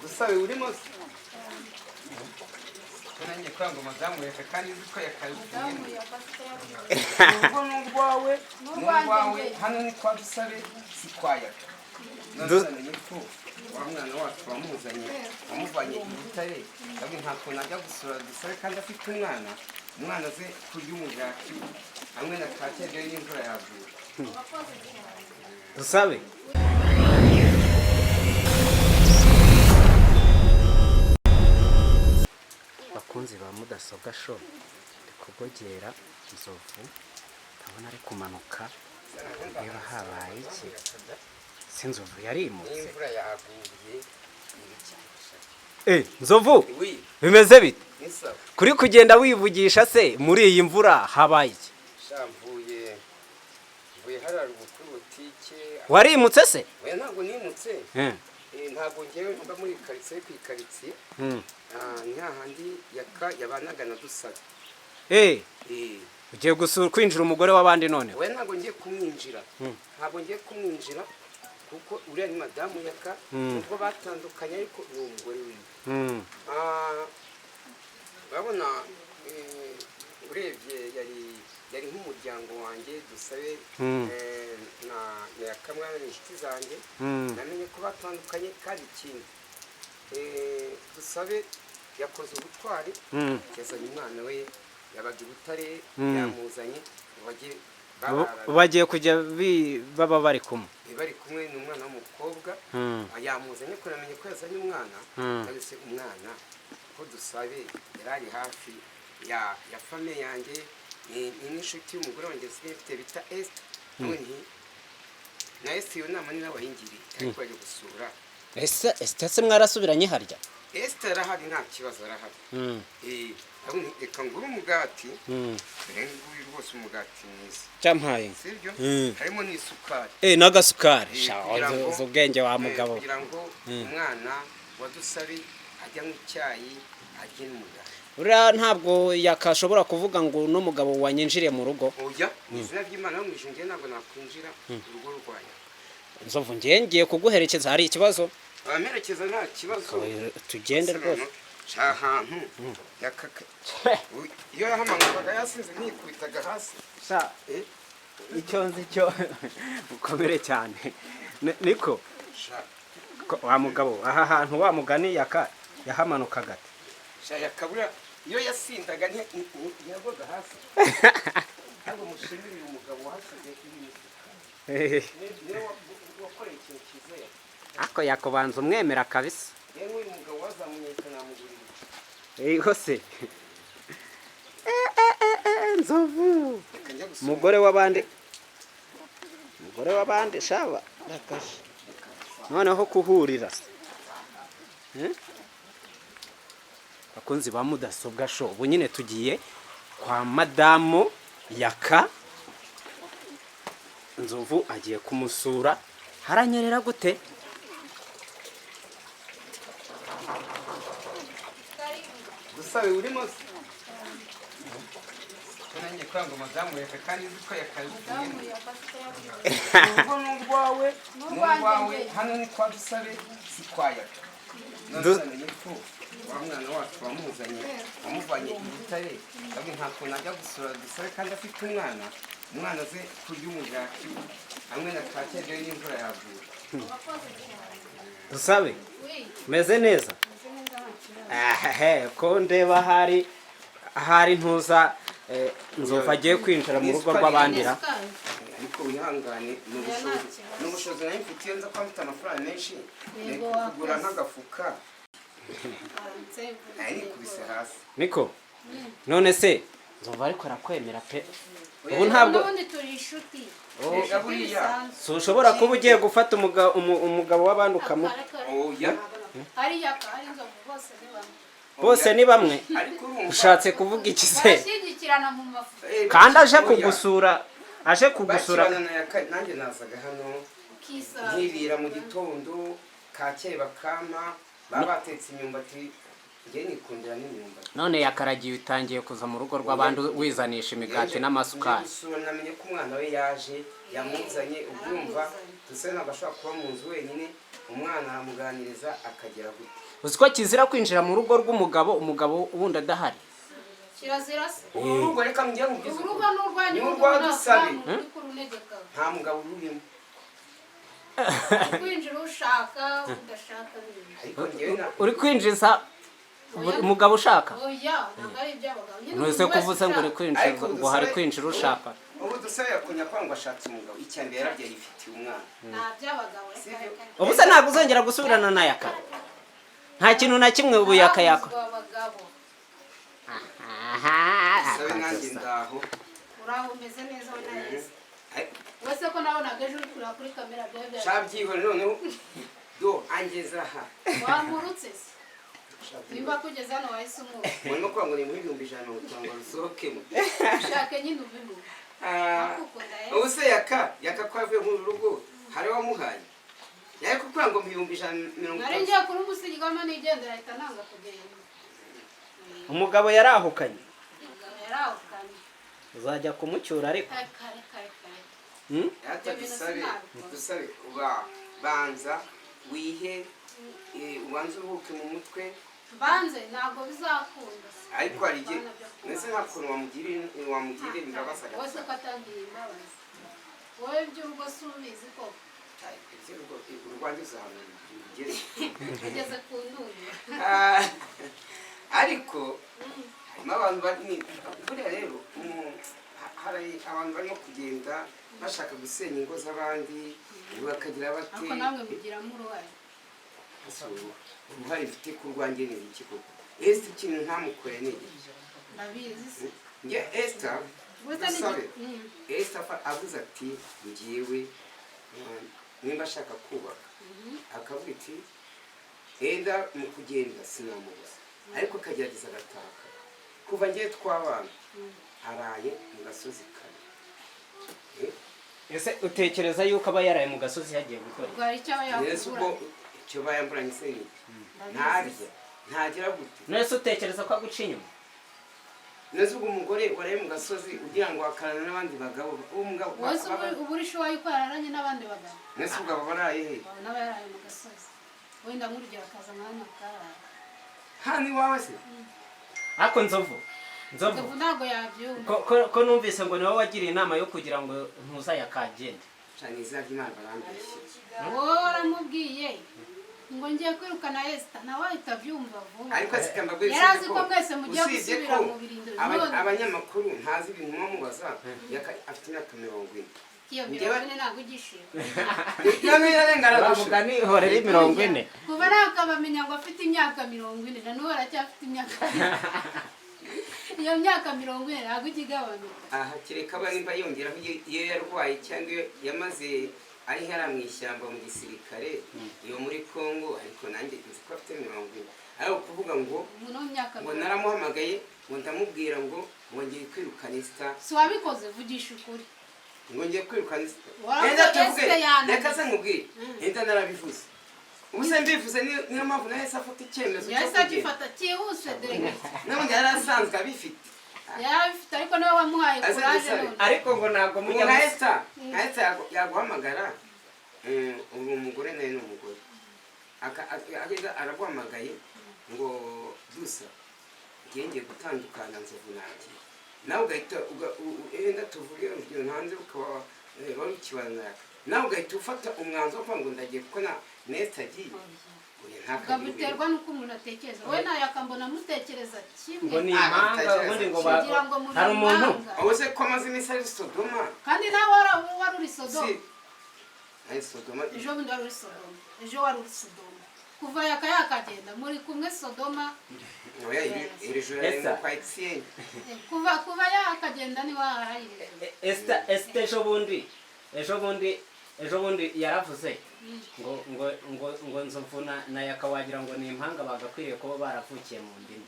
Dusabe, urimo se? Ko nanjye kwanga umudamu reka, kandi uzi ko yakabivuyemo. Urugo ni urwawe, ni urwawe. Hano ni kwa Dusabe, si kwa Yaka. None namenye ko wa mwana wacu wamuzanye, wamuvanye i Butare. Ndabona nta kuntu ajya gusura Dusabe kandi afite umwana. Umwana aze kurya umugati hamwe na kakere n'imvura yaguye. Dusabe. Bakunzi ba Mudasobwa Show, ndi kugogera Nzovu, ndabona ari kumanuka. Niba habaye iki se? Nzovu yarimutse. N'imvura yaguye, ibiki? Eh, Nzovu! Wi. Bimeze bite? Ni sawa. Kuri kugenda wivugisha se muri iyi mvura, habaye iki? Sha, mvuye hariya ruguru kuri butike. Warimutse se? Oya, ntabwo nimutse. Ntabwo ngewe mba muri karitsiye, ku ikaritsiye. Ni hahandi Yaka yabanaga na Dusabe. Ugiye gusura, kwinjira umugore w'abandi none? Oya, ntabwo ngiye kumwinjira. Ntabwo ngiye kumwinjira kuko uriya ni madamu Yaka. Ubwo batandukanye, ariko ni umugore wiwe. Urabona, urebye yari nk'umuryango wanjye, Dusabe. Na Yakamwana ni inshuti zanjye. Namenye ko batandukanye, kandi ikindi, Dusabe yakoze ubutwari. Yazanye umwana we yabaga i Butare. Yamuzanye ngo bajye bararana. Bagiye kujya baba bari kumwe. Bari kumwe, ni umwana w'umukobwa. Yamuzanye ko namenye ko yazanye umwana. Cyangwa se umwana ko Dusabe yari ari hafi ya famille yanjye, ni n'inshuti y'umugore wanjye nsigaye mfite bita Esita. None nti na Esita, iyo nama ni nawe wayingiriye, ariko bajya gusura. Ese Esita se mwarasubiranye harya? Esita arahari, nta kibazo, arahari. Ndabona reka ngure umugati. Dore nguyu rwose, umugati mwiza. Cyampaye. Sibyo? Harimo n'isukari. N'agasukari. Eh, Sha, kugira ngo- uzi ubwenge wa mugabo. Kugira ngo umwana wa Dusabe ajya mu cyayi, arye n'umugati. Uriya ntabwo yakashobora kuvuga ngo uno mugabo wanyinjiriye mu rugo. Oya, mu izina ry'Imana yo mu ijuru, njyewe ntabwo nakwinjira urugo rwayo. Nzovu, ngiye ngiye kuguherekeza, hari ikibazo? Abamerekeza, nta kibazo. Tugende rwose. Sha, ahantu yakaka iyo yahamanukaga yasinze ntiyikubitaga hasi. Sha, icyo nzi cyo, ukomere cyane. Niko Sha. Wa mugabo, aha hantu wa mugani Yaka yahamanukaga ate? Sha, yakabura iyo yasindaga ntiyagwaga hasi. Ntabwo mushimire uyu mugabo wahasize imifuka? Niwe wakoreye ikintu cyiza Yaka. Ako yakubanza umwemera kabisa. Yewe, uyu mugabo wazamunyeka namugurira. Ego se. Nzovu. Reka njya gusura. Umugore w'abandi, umugore w'abandi shaba ndakashe noneho kuhurira. Eh? Bakunzi ba Mudasobwa Show, ubu nyine tugiye kwa madamu Yaka. Nzovu agiye kumusura. Haranyerera gute? Dusabe, urimo se? Ko nanjye kwanga madamu reka, kandi uzi ko yakabivuyemo. Urugo ni urwawe, ni urwawe. Hano ni kwa Dusabe, si kwa Yaka. None namenye ko wa mwana wacu wamuzanye, wamuvanye i Butare. Ndabona nta kuntu ajya gusura Dusabe kandi afite umwana. Umwana aze kurya umugati hamwe na kakere n'imvura yaguye. Dusabe, meze neza. Ahehe, ko ndeba hari ahari ntuza, Nzovu agiye kwinjira mu rugo rw'abandira. Ariko wihangane, ni ubushobozi nari mfite. Iyo nza kuba mfite amafaranga menshi nari kugura nk'agafuka, nari nikubise hasi. Niko none se Nzovu, ariko arakwemera pe ubu ntabwo. N'ubundi turi inshuti. Erega buriya Si ushobora kuba ugiye gufata umugabo w'abandi ukamu Oya. Hariya hari Inzovu, bose ni bamwe. Bose ni bamwe. Ariko urumva Ushatse kuvuga iki se? Barashyigikirana mu mafu. Kandi aje Oya. kugusura, aje kugusura. Bakibana na Yaka, nanjye nazaga hano Ukisanga. nkirira mu gitondo kakeye, bakampa, baba batetse imyumbati, njye nikundira n'imyumbati. None yakaragiye, utangiye kuza mu rugo rw'abandi wizanisha imigati n'amasukari. Nje gusura, namenye ko umwana we yaje, yamuzanye. Ubyumva Dusabe ntabwo ashobora kuba mu nzu wenyine, umwana aramuganiriza akagera gute? Uzi ko kizira kwinjira mu rugo rw'umugabo, umugabo wundi adahari? Kirazira se? Uru rugo, reka mujye mubwize Urugo ukuri. ni urwanyu. Ni urwa Dusabe. Uri kurunegeka. Nta mugabo ururimo. Kwinjira ushaka udashaka n'ibindi. Ariko njyewe na Uri kwinjiza umugabo ushaka? Oya, ntabwo ari iby'abagabo nyine. Ntuze Umuntu wese kuvuze ngo uri ushaka. kwinjira Ariko ngo hari Dusabe- kwinjira ushaka. Ubu Dusabe yakunya kwanga, ashatse umugabo. Icya mbere yarabyaye, yifitiye umwana. Nta by'abagabo, reka reka. Ubu se ntabwo uzongera gusubirana na Yaka? Nta kintu na kimwe ubu Yaka yakora? Ntabwo abagabo. Dusabe, nanjye ndaho. Uraho, umeze neza we neza. Ariko Wese ko nabonaga ejo uri kureba kuri kamera byari byari shabyihore noneho do angeza aha. Wamurutse se? Nimba kugeza hano wahise umwuka. Murimo kuvuga ngo ni muri 150,000 ngo rusohokemo. Ushake nyine ubimuha. Ah, Akukunda. Ubu se Yaka ko avuye muri uru rugo, hari wamuhaye yari kuvuga ngo mu 150,000? Nari ngiye kurumusigamo nigendera, ahita nanga kugenda. Umugabo yarahukanye. Umugabo yarahukanye. Uzajya kumucyura ariko. Reka reka reka reka. Hmm? Yata. Ibyo bintu Dusabe, sinabikora. Dusabe, uba banza wihe, ubanze uruhuke mu mutwe. Mbanze ntabwo bizakunda se. Ariko hari igihe Bana byo kubanza. ndetse nta kuntu wamugirira imbabazi Wowe se agataha. ko atangiye imbabazi, wowe iby'urugo si ubizi koko? Urwanjye uzahantu rugere. Ugeze ku ndunduro. Ah, ariko harimo abantu bari buriya rero hari abantu barimo kugenda bashaka gusenya ingo z'abandi, bakagira bati Ariko namwe mugiramo uruhare. Ese uruhare mfite ku rwanjye ni iki koko? Ese ikintu ntamukore ni iki? Ndabizi se. Njye Esther, Gusa ni Dusabe, Esther avuze ati ngiwe nimba ashaka kubaka, akavuga iti enda mu kugenda sinamubuza, ariko akagerageza agataka. Kuva ngiye twabana, araye mu gasozi kare. Ese utekereza yuko aba yaraye mu gasozi yagiye gukora? Ubwo hari icyo aba Mbese ubwo yakugura. Icyo bayamburanye se ni iki? Ntarya, ntagira gute? None se utekereza ko aguca inyuma? Nese ubwo umugore waraye mu gasozi ugira ngo akarana n'abandi bagabo, uwo mugabo Wowe se uba uri sure yuko yararanye n'abandi bagabo? Nese ubwo aba baraye he? Wabona aba yaraye mu gasozi, wenda nk'urugero akaza nka akarara. Hano iwawe se? Ariko Nzovu, Nzovu, Nzovu ntabwo yabyumva. ko numvise ngo niwe wagiriye inama yo kugira ngo ntuzayakagende. Cyane, izina ry'Imana, barambeshye. Wowe waramubwiye ngo ngiye kwirukana Esita, nawe ahita abyumva vuba. Ariko sikambabwira. Yari azi ko mwese mugiye Usibye gusubira ko mu birindiro none. abanyamakuru ntazi ibintu mubamubaza. Yaka afite imyaka 40. Iyo 40 ntabwo ugishima. None yarengana. Bavuga nihorera 40. Kuva nakabamenya ngo afite imyaka 40, na n'ubu aracyafite imyaka, iyo myaka 40 ntabwo ijya igabanuka. Aha kereka aba nimba yongeraho iyo yarwaye cyangwa iyo yamaze ari hariya mu ishyamba mu gisirikare iyo muri Congo, ariko nanjye nzi ko afite 40. Ariko kuvuga ngo Umuntu w'imyaka ngo 40. Naramuhamagaye ngo ndamubwira ngo ngiye kwirukana Esita. Si wabikoze? Vugisha ukuri. Ngo ngiye kwirukana Esita. Waravuze Enda tuvuge. Esther yananiye. Reka se nkubwire, enda narabivuze. Ubu se mbivuze, niyo mpamvu nahise afata icyemezo cyo Yahise kugenda. agifata cyihuse direct. N'ubundi yari asanzwe abifite. Yari abifite, ariko niwe wamuhaye Aze kuraje. dusabe. None Ariko ngo ntabwo Ubu mujya nka Esther yaguhamagara, ubu umugore nawe ni umugore. Ageza araguhamagaye ngo dusa ngiye ngiye gutandukana Nzovu nagiye, nawe ugahita wenda tuvuge urugero ntanze, ukaba wari ukibana, nawe ugahita ufata umwanzuro wo kuvuga ngo ndagiye kuko na Esther agiye. Oya, ntakabibwire. Biterwa n'uko umuntu atekereza. Wowe nawe akambona mutekereza kimwe. Ngo ni Ah, impanga. bitekereza Ubundi ngo Kugira ngo muri hari umuntu impanga. Ubu se ko amaze iminsi ari Sodoma? Kandi nawe wari uri Sodoma. Si ari Sodoma. Ejo bundi wari uri Sodoma, ejo wari uri Sodoma. Kuva yaka yakagenda muri kumwe Sodoma. Oya, iri joro yari Esther. kwa Etienne. Kuva yakagenda ni waharayirije. Esita ejo bundi yaravuze ngo Nzovu na Yaka wagira ngo ni impanga, bagakwiriye kuba baravukiye mu ndimi.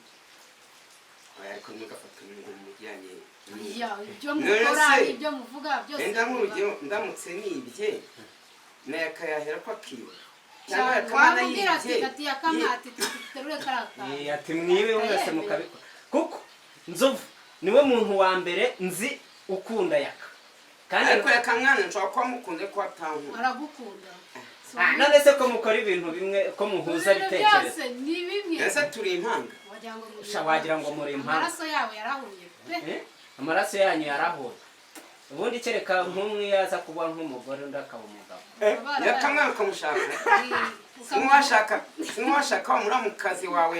Oya, ariko ntugafate ngo mujyanye. Ya, ibyo None mukora, se, ibyo muvuga byose wenda nk'urugero ndamutse nibye na yakayahera ko akiba, cyangwa yakamana Wamubwira ati yibye ati yakamwe, ati terure kariya kantu. Ati mwibe mwese mukabikora, kuko Nzovu niwe muntu wa mbere nzi ukunda Yaka. Kandi Ariko reka mwana, nshobora kuba mukunze ko atankunda. Aragukunda. Ah, none se ko mukora ibintu bimwe, ko muhuza Ibintu ibitekerezo? byose ni bimwe. Ese turi impanga? Wagira ngo muri Sha, wagira ngo muri impanga. Amaraso yabo yarahuye pe. Eh? Amaraso yanyu yarahuye. Ubundi kereka nk'umwe yaza kuba nk'umugore, undi akaba umugabo. Reka mwana, ukamushaka, sinuwashaka wa muramukazi wawe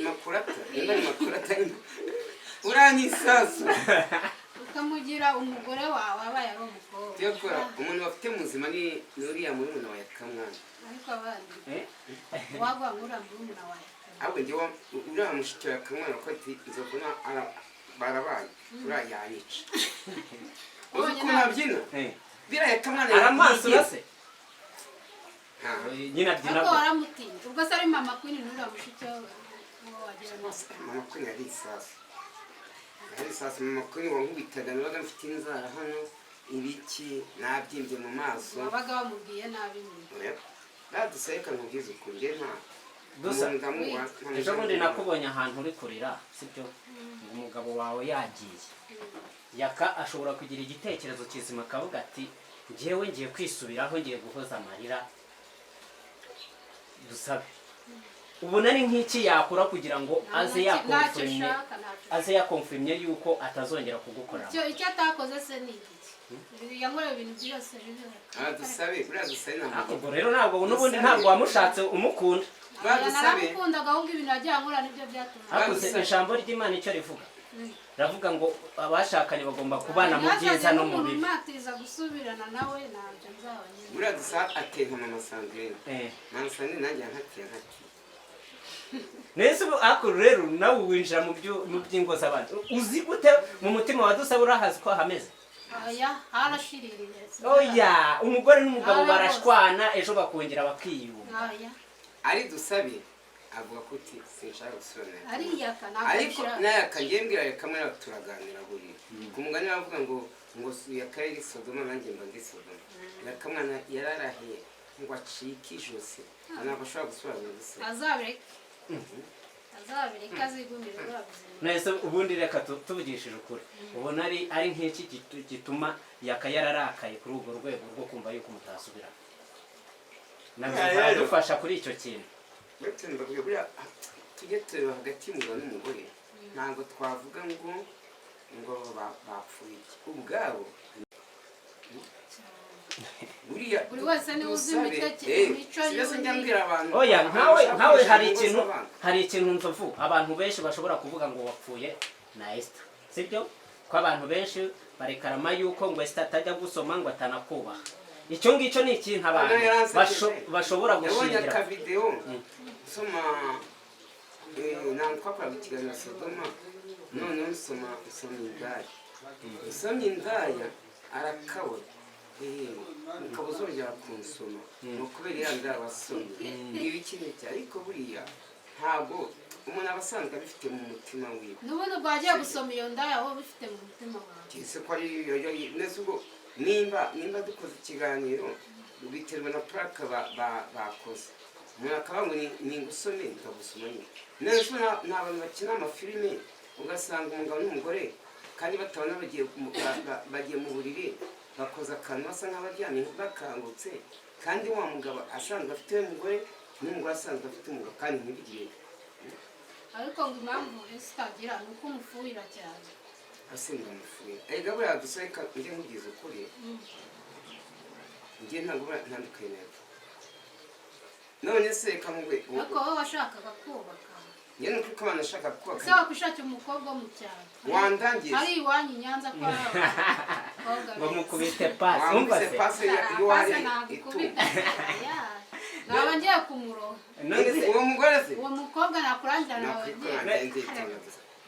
Makurata, nimba ni Makurata, uriya ni isasu. Ukamugira umugore wawe abaye ari umukobwa. Tuyakora umuntu bafite muzima ni uriya murumuna wa Yakamwana. Ariko abandi Eh? wagwa ngura murumuna wawe. Ahubwo njyewe uriya mushiki wa Yakamwana ko ati Nzovu barabaye, uriya yanyica. Uzi ukuntu abyina? Eh. Biriya Yakamwana. Aramansura se nyine abyina Ariko gute? waramutinya ubwo se ari Mama Queen n'uriya mushiki we, uwo wagira ngo Mama Queen yari isasu, yari isasu. Mama Queen wankubitaga, nabaga mfite inzara hano, ibiki, nabyimbye mu maso. Wabaga wamubwiye nabi nyine. Badusaye, nkubwize ukuri, njye nta Dusa. umuntu ndamuha, nta Ejo bundi mushaka. nakubonye ahantu uri kurira, sibyo? Ngo umugabo wawe yagiye. Yaka ashobora kugira igitekerezo kizima, akavuga ati: "Njyewe ngiye kwisubiraho, ngiye guhoza amarira Dusabe." Ubona ari nk'iki yakora kugira ngo aze Ntacyo yakonfirmye, ushaka, ntacyo. aze yakonfirmye yuko atazongera kugukorera? Icyo atakoze se ni igiki? Yankoreye ibintu byose bibi. Ah, Dusabe, buriya Dusabe nta Ariko ubwo rero ntabwo, n'ubundi ntabwo wamushatse umukunda. Badusabe. Naramukundaga, ahubwo ibintu yagiye ankora nibyo byatuma Ariko se ijambo ry'Imana icyo rivuga, ravuga ngo abashakanye bagomba kubana mu byiza no mu bibi. Mpatiriza gusubirana nawe, ntabyo nzaba nyine. Buriya Dusabe ateye nka Mama Sandrine. Mama Sandrine nanjye yankatiye nkatiye. Nese ubu ariko rero nawe winjira mu by'ingo z'abandi, uzi gute mu mutima wa Dusabe urahazi ko hameze? Oya, harashiririye. Oya, umugore n'umugabo Haraboze. barashwana, ejo bakongera bakiyunga. Oya. Ari Dusabe avuga ko uti sinshaka gusubirana nawe. Ariyaka, ntabwo Ariko abishaka. nawe ngiye mbwira reka mwe turaganira buriya ku mugani bavuga ngo Yaka yari Sodoma, nanjye mba ndi Sodoma. Yakamwana yararahiye ngo acike ijosi, ntabwo ashobora gusubirana na Dusabe. Azabireke, azabireke, azigumire bwa buzima. Nese ubundi reka tuvugishije ukuri, ubona ari nk'iki gituma Yaka yararakaye kuri urwo rwego rwo kumva yuko mutasubirana nabyo? Ya, rero. Baradufasha kuri icyo kintu. Uretse mbabwira, buriya tujye tureba hagati y'umugabo n'umugore, ntabwo twavuga ngo bapfuye iki ubwabo buriya. Buri wese niwe uzi Dusabe, imico si byose njya y'undi. mbwira abantu. Oya, nkawe Abantu hari bashaka ikintu ingo z'abandi. Hari ikintu, Nzovu, abantu benshi bashobora kuvuga ngo wapfuye na Esther, sibyo? Ko abantu benshi barekarama yuko ngo Esther atajya gusoma, ngo atanakubaha. Icyo ngicyo ni ikintu abantu Hano yaransekeje. bashobora Yabonye gushingira. Akavidewo nsoma, ntabwo twakoraga ikiganiro Sodoma, noneho nsoma indaya, nsomye indaya arakabura. Ukaba uzongera kunsoma ni ukubera iriya ndaya wasomye, ibiki n'iki. Ariko buriya ntabwo umuntu aba asanzwe abifite mu mutima wiwe. N'ubundi ubwo wagiye gusoma iyo ndaya wowe ubifite mu mutima wawe. Keretse ko ari neza, ubwo nimba dukoze ikiganiro biterwa na prank bakoze, umuntu akaba ngo ni ngusome, ndagusoma nyine. Neza ni abantu bakina amafilime, ugasanga umugabo n'umugore kandi batabona bagiye mu buriri, bakoze akantu basa nk'abaryamye bakangutse, kandi wa mugabo asanzwe afite we mugore, n'umugore asanzwe afite umugabo, kandi ntibigire. Ariko ngo impamvu Esita agira ni uko umufuhira cyane. Asinda amafuye. Erega buriya dusore, njye nkubwiza ukuri, njye ntabwo buriya ntandukanye nawe. None se reka nkubwe. Ariko wowe washakaga kubaka. Njye ni ukuri ko abana ashaka kubaka. Ese wakwishakira umukobwa wo mu cyaro? Wandangiza. Ari iwanyu i Nyanza ko ari abakobwa Ngo beza. mukubite pasi, umva Wambise se. Pasi y'iwari Pasi nagukubita, naba ngiye kumuroha. None se Uwo mugore se Uwo mukobwa nakurangira nawe ngiye nditonda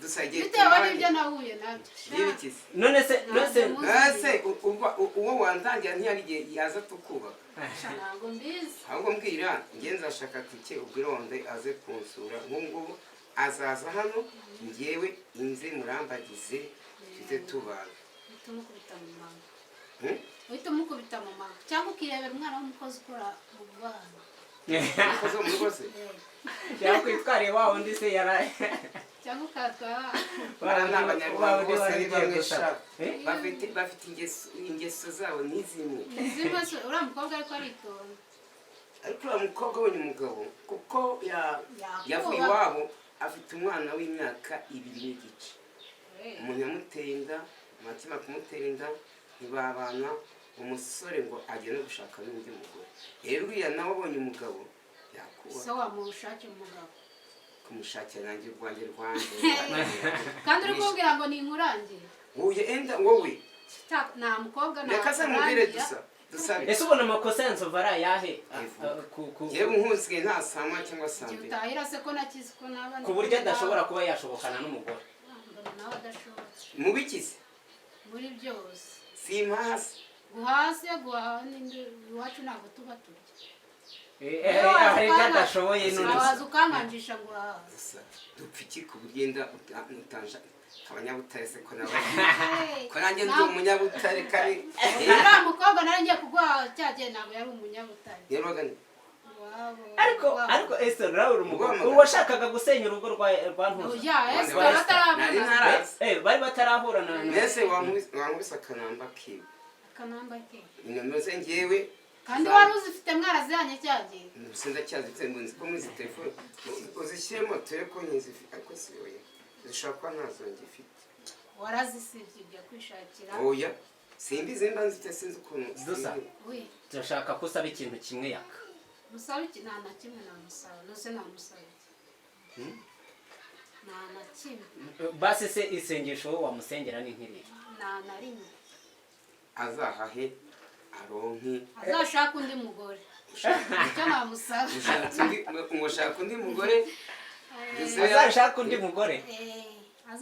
dusagiye. Bitewe n'ibyo nahuye nabyo. Y'ibikize. None se Ese uwo wandangira ntiyari igihe yaza tukubaka? Ntabwo mbizi. Ahubwo mbwira, njye nzashaka tike, ubwironde aze kunsura. Nk'ubu ngubu azaza hano, njyewe inze murambagize, tuze tubana. Uhita umukubita mu manga. Hmm? Uhita umukubita mu manga cyangwa ukirebera umwana w'umukozi ukora mu bana. Umukozi wo mu rugo se? Yakwitwariye wa wundi se yara Cyangwa ukatwara. Bariya ni Abanyarwanda Waba bose wari ni ugiye bamwe gusaba. sha. Eh? Bafite ingeso zabo ni zimwe. Zimwe se, uriya mukobwa ariko aritonda. Ariko uriya mukobwa abonye umugabo, kuko Yakuba. yavuye iwabo afite umwana w'imyaka 2.5. Eh, Umuntu yamuteye inda, amatima kumutera inda, ntibabana. Umusore ngo agende gushaka n'undi mugore. Rero uriya nawe abonye umugabo yakuba. Se wamushakira umugabo? Kumushakira nanjye urwanjye rwanjye. Kandi uri kumbwira ngo ni inkurangire. Wowe enda wowe. Nta mukobwa Reka se mubwire. nakurangira. Dusa dusabe. Ese ubona amakosa ya Nzovu ari ayahe? Ivuga. Ku Yewe, nkusigaye nta saa moya cyangwa saa Igihe mbiri. utahira se ko nakizi ko naba Ku buryo adashobora kuba yashobokana n'umugore. Mbona nawe adashobotse. Mubikize. Muri byose. Simpasi. Guhase guhaha n'indi, iwacu ntabwo tuba turya. Hari ibyo adashoboye none se. Waza ukankanjisha ngo urahaze. Gusa dupfa iki ku buryo enda utanja abanyabutare se, ko nawe ko nanjye ndi umunyabutare kari? Uriya mukobwa nari ngiye kuguha cya gihe ntabwo yari umunyabutare. Yabaga ni Iwabo. Ariko ariko Esther, nawe uri umugore. Guhamagara. Washakaga gusenya urugo rwa Ntuza. Oya, Esther Nari batarabona. ntarazi. Bari batarahura na Mbese wankubise akanamba kiwe? Akanamba ke? Inomero ze ngewe. Kandi wari uzifite, mwarazihanye cya gihe. Gusa ndacyazifite, ngo nzi ko muri izi telefone uzishyiremo turebe ko nkizifite, ariko si oya, zishobora kuba ntazo ngifite. Warazisibye ujya kwishakira. Oya, simbizi mba nzifite, sinzi ukuntu. Dusa. Simbi. We. Turashaka ko usaba ikintu kimwe Yaka. Musaba iki? Nta na kimwe namusaba. Nose namusaba iki? Nta na kimwe. Basi se isengesho wowe wamusengera ni nk'iriya? Nta na rimwe. Azahahe aronke. Azashaka undi mugore, icyo namusaba. Ngo shaka undi mugore. Azashaka undi mugore.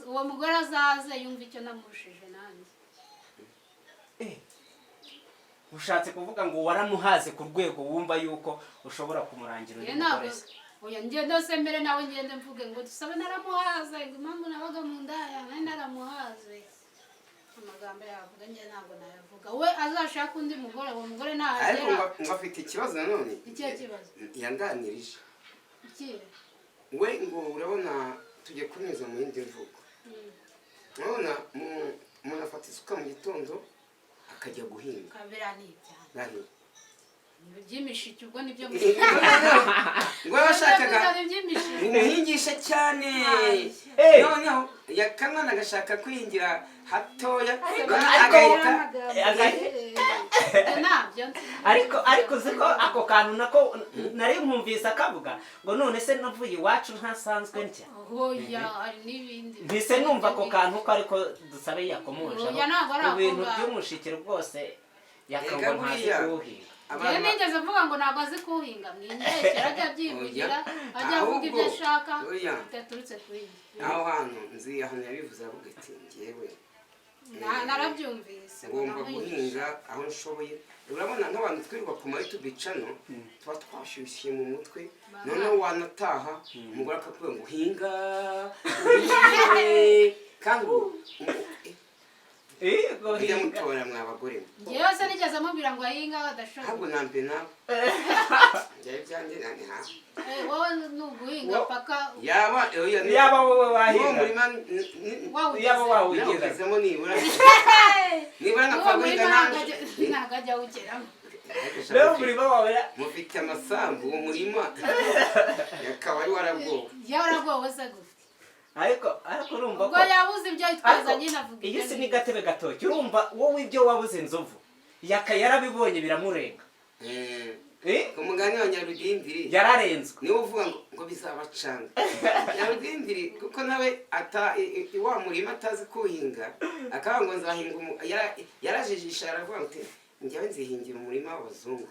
Uwo mugore azaze yumva icyo namurushije nanjye. Ushatse kuvuga ngo waramuhaze ku rwego wumva yuko ushobora kumurangira undi Njye ntabwo mugore se? Oya, ngende se mbere nawe ngende mvuge ngo dusabe naramuhaze, ngo impamvu nabaga mu ndaya nari naramuhaze. Amagambo yavuga njye ntabwo nayavuga. We azashaka undi mugore, uwo mugore Ariko nahagera. ngo afite ikibazo nanone. Ikihe kibazo? Yanganirije. Ikihe? We ngo urabona tujye kunyuza mu yindi mvugo. Urabona umuntu afata isuka mu gitondo akajya guhinga. Kabira ni ibyanjye. Rahira. Iby'imishiki ubwo nibyo. Ngo yashakaga Iby'imishiki. umuhingisha cyane. Eh. Noneho yakamwana agashaka kwihingira hatoya, noneho Ariko agahita Ntabyo nzi. Ariko uzi ko ako kantu nako nari nkumvise akavuga ngo none se navuye iwacu ntasanzwe ndya? Oya, hari n'ibindi. Mpise numva ako kantu ko ariko Dusabe yakomoje Oya, ntabwo ari ku ako bintu ngako. by'umushiki rwose, yakangwa Erega ntazi buriya kuwuhinga. Njyewe Abantu nigeze mvuga ngo ntabwo azi kuwuhinga? Mwinyeshyera ajya abyivugira, ajya avuga ibyo Ahubwo, ashaka oya. bidaturutse kuri njye. Aho hantu nzi ahantu yabivuze, avuga ati ngewe Narabyumvise ngo ngomba namuhingisha. guhinga aho nshoboye. Urabona nk'abantu twirirwa ku ma YouTube channel, tuba twashyushye mu mutwe, noneho wanataha umugore akakubwira ngo hinga uhinge, kandi ubu Yego, mujya hinga. mutora mwa bagore mwe. Njyewe se nigeze mubwira ngo ahinga adashoboye? Ahubwo nambe nawe byari byanjye nani ha. Wowe ni uguhinga paka. Yaba oya, Yaba wowe n'uwo wahinga. murima Wawugeze. Yaba wawugeza. Nawugezemo nibura nibura N'uwo nkapfa guhinga murima nanjye. ntabwo ajya awugeramo. Rero umurima wawe Mufite amasambu, uwo murima yakaba ari waragowe. Yaragowe se gute? Ariko urumva Ubwo ko yabuze ibyo yitwaza ariko nyine avuga iyi ibyo si ni ngibyo. gatebe gatoki. Urumva wowe ibyo wabuze Inzovu Yaka yarabibonye biramurenga. Ku mugani wa Nyarudindiri, Yararenzwe. niwe uvuga ngo bizabacanga Nyarudindiri, kuko nawe ata wa murima atazi kuhinga, akaba ngo nzahinga yarajijisha aravuga ngo njyewe nzihingira umurima w'abazungu.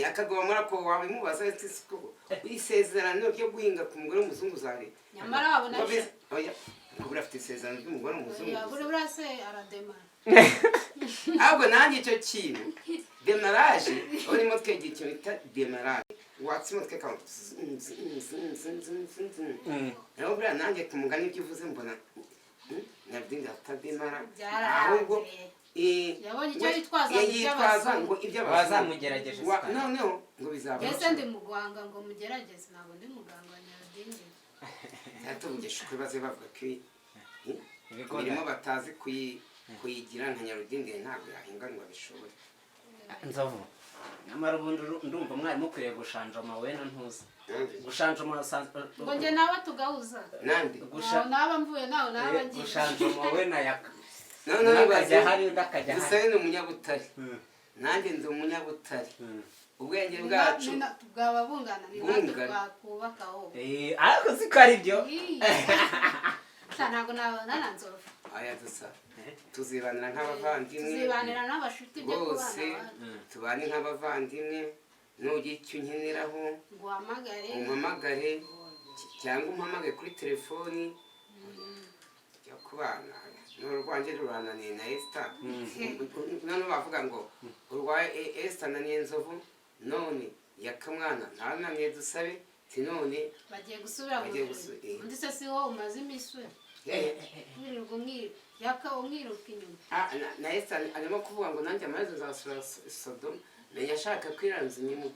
Akaguma muri ako wabimubaza ati siko isezerano ryo guhinga ku mugore w'umuzungu uzari Nyamara wabona Ngo oya, ngo buriya afite isezerano ry'umugore w'umuzungu Oya, gusa. buriya se arademara. Ahubwo nanjye icyo kintu démarrage, urimo twegera ikintu bita démarrage, watse umutwe kawe, rero buriya nanjye ku mugani ibyo uvuze mbona Nyarudindi atademara ahubwo Byararangiye. Yabonye icyo yitwaza ngo yitwaza iby'abazungu. Ngo iby'abazungu. Wazamugerageje sikari. Noneho ngo bizaba Mbese ndi muganga ngo mugerageze? Ntabwo ndi muganga wa Nyarudindi. Tuvugisha ukuri, baze bavuga ko Ibigo imirimo batazi kuyigira nka nyarudindiri, ntabwo yahinga ngo abishobore. Nzovu, nyamara ubundi ndumva mwari mukwiriye gushanjoma wowe na ntuza. Nande? Gushanjoma Ngo njye nawe tugahuza? Nande? Nawe naba mvuye, nawe naba ngiye. Gushanjoma wowe na Yaka. None Umwe bibaze, akajya hari, undi akajya hari. Dusabe ni umunyabutare, nanjye ndi umunyabutare. Ubwenge bwacu Bwaba bungana, ni natwe Bungana. bwakubakaho. Ariko siko ari byo. Sha, ntabwo nabana na Nzovu. Aya, dusa tuzibanira nk'abavandimwe. Tuzibanira n'abashuti byo Bose kubana abandi. Tubane nk'abavandimwe. Nugira icyo unkeneraho, Ngo uhamagare. umpamagare cyangwa umpamagare kuri telefoni. Jya kubana n'urwanjye rurananiye na Esita. None bavuga ngo urwa Esita naniye Nzovu, none Yakamwana ntarananiye Dusabe, ti none Bagiye gusubira mu Bagiye birori. Undi se si wowe umaze iminsi wirirwa yaka umwiruka inyuma? Ah, na Esita arimo kuvuga ngo nanjye amaherezo nzasura Sodoma. Menya ashaka kwiranza inyuma,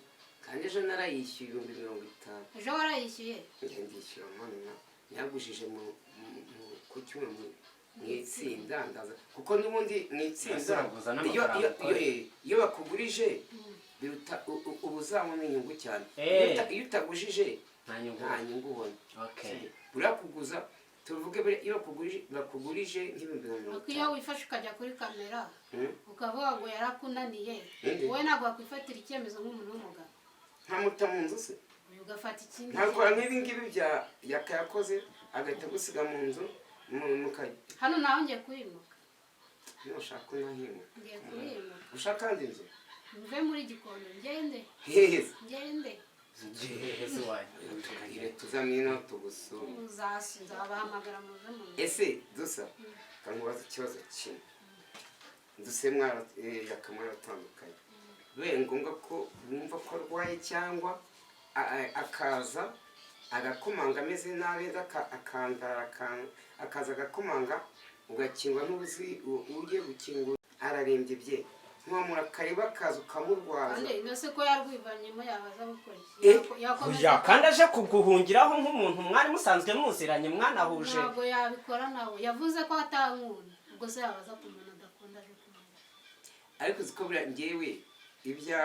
kandi ejo narayishyuye 50,000. Ejo warayishyuye? Njya ndishyura mwana, nayagujije ku cyuma mu itsinda, ndaza kuko n'ubundi mu itsinda Uraguza iyo n'amafaranga iyo ukora. iyo bakugurije biruta uba uzabona inyungu cyane. Iyo utagujije Nta nyungu. nta nyungu ubona. Buriya kuguza, tuvuge buriya iyo bakugurije nk'ibihumbi nka mirongo Ariko iyo itanu wifashe ukajya kuri kamera ukavuga ngo yarakunaniye, Inde? wowe ntabwo wakwifatira icyemezo nk'umuntu w'umugabo? Ntamuta mu nzu se? Uyu ugafata ikindi Ntakora cyemezo. nk'ibi ngibi bya Yaka yakoze, agahita agusiga mu nzu mukajya. Hano naho ngiye kuhimuka. Nushaka unahimuka. Ngiye kuhimuka. Ushaka kandi inzu? Mve muri Gikondo ngende. Heza. Ngende. Heza iwanyu. Tubwire tuzamwino tugusure. Muzasi nzabahamagara muve mu nzu. Ese dusa kamubaza ikibazo kimwe, duse mwara Yaka mwaratandukanye, bibaye ngombwa ko wumva ko arwaye cyangwa akaza agakomanga ameze nabi, akandara, akaza agakomanga ugakingwa n'ubuzi, ugiye gukingura ararembye bye, ntiwamura karibu, akaza ukamurwaza. Kandi ino se ko yarwivanyemo, yabaza gukora iki? Yakomeza Oya, kandi aje kuguhungiraho nk'umuntu mwari musanzwe muziranye, mwanahuje. Ntabwo yabikora nawe, yavuze ko atankunda. Ubwo se yabaza ku muntu adakunda aje kumureba? Ariko uzi ko buriya njyewe ibya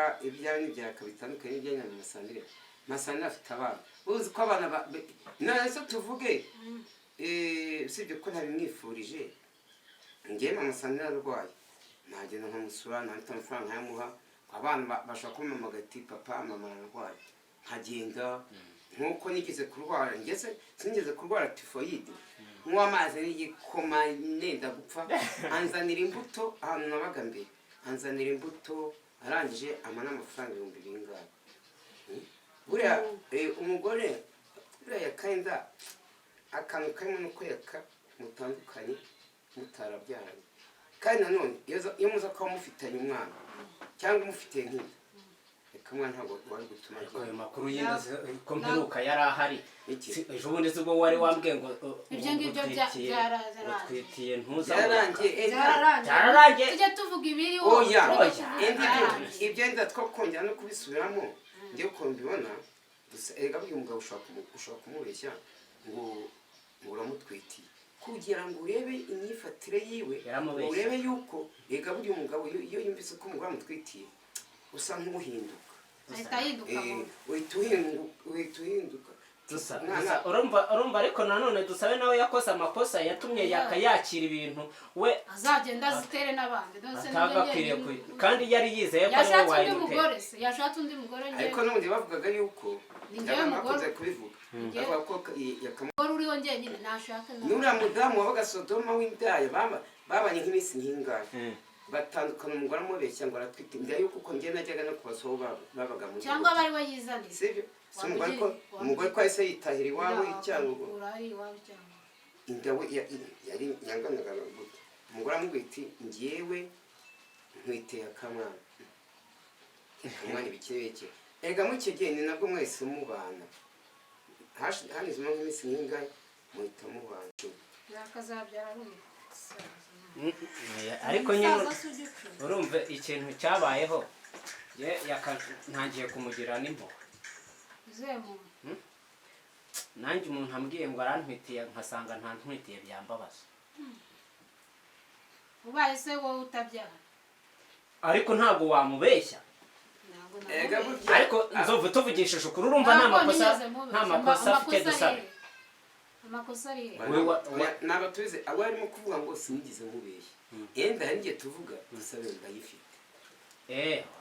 n'ibya bitandukanye n'ibya nyina Masandire. Masandire afite abana, uzi ko abana none se tuvuge, usibye ko ntabimwifurije, njyewe mama Sandire arwaye nagenda nkamusura, ntafite amafaranga nkayamuha. Abana bashobora kumpamagara ati: "Papa, mama ararwaye," nkagenda. Nk'uko nigeze kurwara, ngeze sinigeze kurwara tifoyide, nywa amazi n'igikoma nenda gupfa, anzanira imbuto ahantu nabaga mbere, anzanira imbuto, arangije ampa n'amafaranga ibihumbi bingahe. Buriya umugore buriya yakenda akantu karimo nuko Yaka mutandukanye mutarabyaranye, kandi nanone iyo muza kuba mufitanye umwana cyangwa umufitiye nk'inda, reka umwana ntabwo wari gutuma Ariko ayo agenda. makuru y'inda ko mperuka yari ahari? Iki? Ejo bundi si ubwo wari wambwiye ngo Ibyo ngibyo utwitiye ntuza? Byararangiye. Byararangiye. Byararangiye. Tujye tuvuga ibiriho. Oya. Tujye tuvuga Indi ibyarangiye. Ibyo nda two kongera no kubisubiramo, njyewe ukuntu mbibona gusa, erega burya umugabo ushobora kumubeshya ngo uramutwitiye kugira ngo urebe imyifatire yiwe. Yaramubeshye. Urebe yuko erega burya umugabo iyo yumvise ko umugore amutwitiye, usa nk'uhinduka. Ahita ahinduka vuba. Uhita uhinduka. Dusa Mwana- dusa urumva, ariko nanone Dusabe nawe yakoze amakosa yatumye Yaka yakira ibintu we Azagenda azitere n'abandi. None se nibyo atagakwiriye njyenyine? kandi yari yizeye ko ari wowe Yashatse undi wayimutera. mugore se, yashatse undi mugore Ariko njyewe n'ubundi bavugaga yuko Ni njyewe abantu mugore. bakunze kubivuga, Njyewe- bavuga ko umugore uriho njyenyine nashaka nawe. N'uriya mudamu wabaga Sodoma w'indaya, babanye nk'iminsi nk'ingahe, batandukana umugore amubeshya ngo aratwite inda yuko uko njye najyaga no kubasoho babaga mu Cyangwa gihugu. aba ari we yizaniye. Sibyo si umugore ko umugore ko yahise yitahira iwabo cyangwa Wamukura ari iwabo cyangwa inda we yari yanganaga gute? Umugore amubwira ati: "Njyewe ntwiteye akamwana, akamwana ibiki n'ibiki." Erega muri icyo gihe ni nabwo mwese mubana. Hanyuzemo nk'iminsi nk'ingahe muhita mubana. Yakazabyara ari umusaza. Ariko nyine Umusaza si ujya ucura. urumva ikintu cyabayeho, ye Yaka ntangiye kumugira n'impuhwe. Uzihe muntu? Nanjye umuntu ambwiye ngo arantwitiye, nkasanga ntantwitiye, byambabaza. Ubaye se wowe utabyara? Ariko ntabwo wamubeshya. Ntabwo Erega namubeshya. burya- Ariko Nzovu, tuvugishije ukuri, urumva nta Ntabwo makosa, nigeze mubeshya. nta makosa afite. Amakosa Dusabe. ari he? Amakosa ari he? Wowe Oya, ntabwo tubizi. Abo arimo kuvuga ngo sinigeze mubeshya, yenda hari igihe tuvuga Dusabe ndayifite.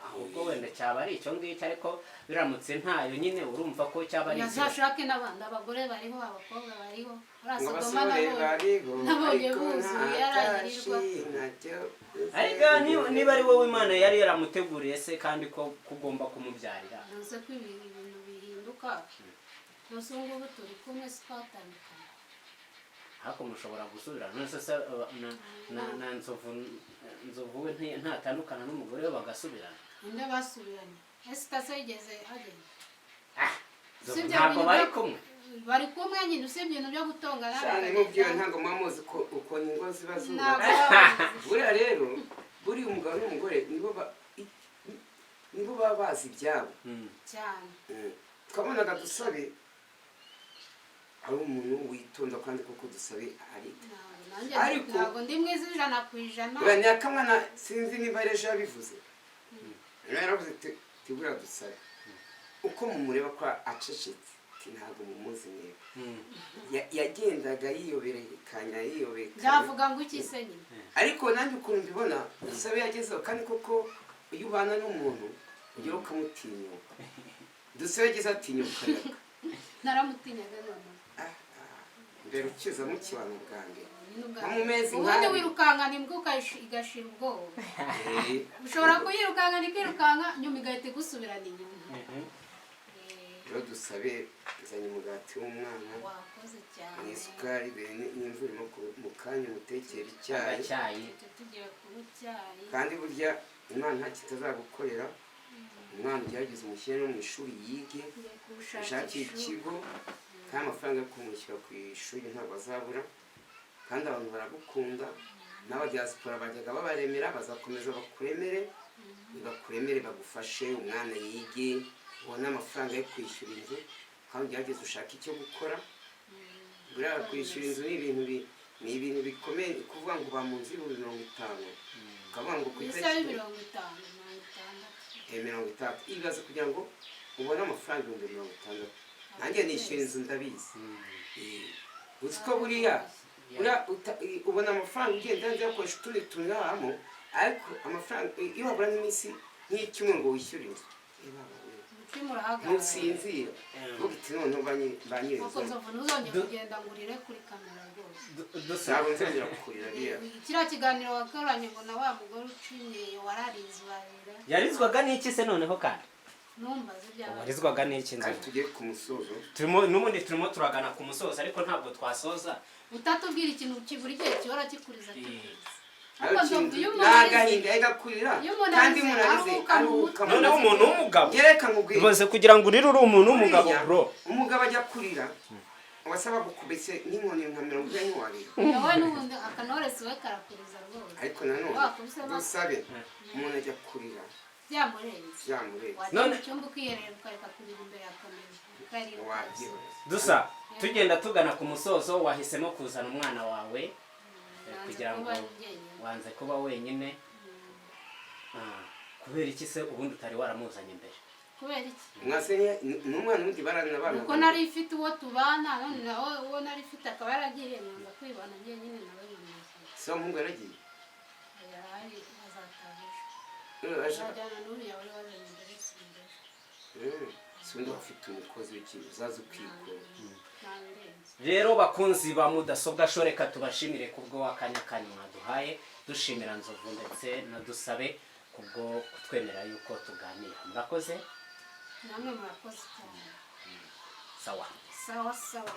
Ahubwo wenda cyaba ari icyo ngicyo, ariko biramutse ntayo nyine, urumva ko cyaba ari ikibazo. Yazashake n'abandi, abagore bariho, abakobwa bariho. Ngo Uriya Sodoma abasore nabonye bariho, nabonye ariko buzuye, nta yaragirirwa. kashi ntacyo. Ariko niba ari wowe Imana yari yaramuteguriye se, kandi ko kugomba kumubyarira? Ntuze ko ibintu bihinduka. Ntuze ubu ngubu turi kumwe, si twatandukanye. Ariko mushobora gusubira. None se na Nzovu we ntatandukana n'umugore we bagasubirana? Ninde basubiranye? Ese itase yigeze agenda? Ah, Nzovu, Usibye ntabwo ibintu bari kumwe. Bari kumwe nyine, usibye ibintu byo gutongana. Cyane nk'ubwiwe, ntabwo muba muzi ko ukuntu ingo ziba Ntabwo zubatse. baba babizi. Buriya rero, buriya umugabo n'umugore nibo baba bazi ibyabo. Cyane. Twabonaga Dusabe ari umuntu witonda, kandi koko Dusabe arita. Ntabwo nanjye Ariko- ntabwo ndi mwiza 100%. Uriya nyakamwana, sinzi niba ari ejo yabivuze, rero yaravuze ati tibura Dusabe uko mumureba ko acecetse, ati ntabwo mumuzi mwebwe. Yagendaga yiyoberekanya, yiyobekanya. Byavuga ngo iki se nyine? Ariko nanjye ukuntu mbibona, Dusabe yagezeho, kandi koko iyo ubana n'umuntu ugera ukamutinyuka. Dusabe yageze atinyuka Yaka. Naramutinyaga none. Ah, ah, mbere ukiza mukibana bwa mbere, Nyine ubwa nko mu mezi ubundi nk'abiri. Wirukankana imbwa igashira ubwoba. Ushobora kuyirukankana ikirukanka, nyuma igahita igusubirana inyuma. Rero Dusabe, nzanye umugati w'umwana Wakoze cyane. n'isukari, dore n'imvura irimo mu kanya umutekera icyayi. Agacyayi. Tujya tugiye kunywa icyayi. Kandi burya Imana nta kitazagukorera. Umwana ugerageze umushyire no mu ishuri yige, Ngiye kumushakira ushakire ishuri. ikigo, kandi amafaranga yo kumwishyura ku ishuri ntabwo azabura. Kandi abantu baragukunda, n'abadiaspora bajyaga babaremera, bazakomeza bakuremere, bakuremere, bagufashe umwana yige, ubone amafaranga yo kwishyura inzu. Kandi ugerageze ushake icyo gukora. Buriya kwishyura inzu ni ibintu bikomeye. Kuvuga ngo uba mu nzu 50,000, ukavuga ngo ku Ese ari itariki 50, 60. 60, ibibazo kugira ngo ubone amafaranga 60,000. Nanjye nishyura inzu, ndabizi. Uzi ko buriya ubona amafaranga ugenda uyakoresha utundi tuntu, ariko amafaranga iyo wabura nk'iminsi nk'icyumweru ngo wishyure inzu, baba we, Umutima urahagarara. ntusinzira, uvuga uti noneho ba nyiri Kuko inzu. Nzovu, ntuzongere kugenda ngo urire kuri kamera rwose. Dusa Ntabwo nzongera kukurira biriya. Kiriya kiganiro wakoranye ngo na wa mugore ucinye, wararize urarira. Yarizwaga n'iki se noneho kandi? Numbaze ibyabaye. Warizwaga n'iki, Kandi Nzovu? tugiye ku musozo. Turimo n'ubundi, turimo turagana ku musozo, ariko ntabwo twasoza Utatubwira ikintu buri gihe gihora kikuriza, kikuriza. Ariko Ariko Nzovu, iyo ni umuntu arize agahinda gakurira. Iyo umuntu Kandi arize, umuntu arize aruhuka mu aruhuka mutwe. Noneho umuntu w'umugabo Yereka nkubwire. rwose, kugira ngo urire uri umuntu w'umugabo, Buriya, bro. umugabo ajya kurira wasaba gukubise n'inkoni nka 40 ntiwarira. Wowe n'ubundi akanoresi we karakuriza rwose. Ariko nanone Wakubise amaso. Dusabe, umuntu ajya kurira Byamurenze. Byamurenze. Wajya None- mu cyumba ukiherera, ukareka kurira imbere ya kamera, ukarira. Wabyihoreza. Dusa, tugenda tugana ku musozo, wahisemo kuzana umwana wawe Nanze kugira ngo kuba jyenyine. Wanze kuba wenyine. Ah, kubera iki se ubundi utari waramuzanye mbere? Kubera iki? Mwase ni umwana ubundi barana abana. Nuko nari mfite uwo tubana, none nawe uwo nari mfite akaba yaragiye, nanga kwibana njyenyine nawe nkamuzana. Se muhungu yaragiye? Yarahari, azataha ejo. Ashaka Azajyana n'uriya wari wazanye mbere, simbere. Si undi ufite umukozi w'iki uzaza ukikora. Ntabirenze. Rero bakunzi ba Mudasobwa Show, reka tubashimire kubwo akanya kanyu mwaduhaye, dushimira Nzovu ndetse na Dusabe kubwo kutwemerera yuko tuganira. Murakoze. Namwe murakoze cyane. Sawa. Sawa sawa.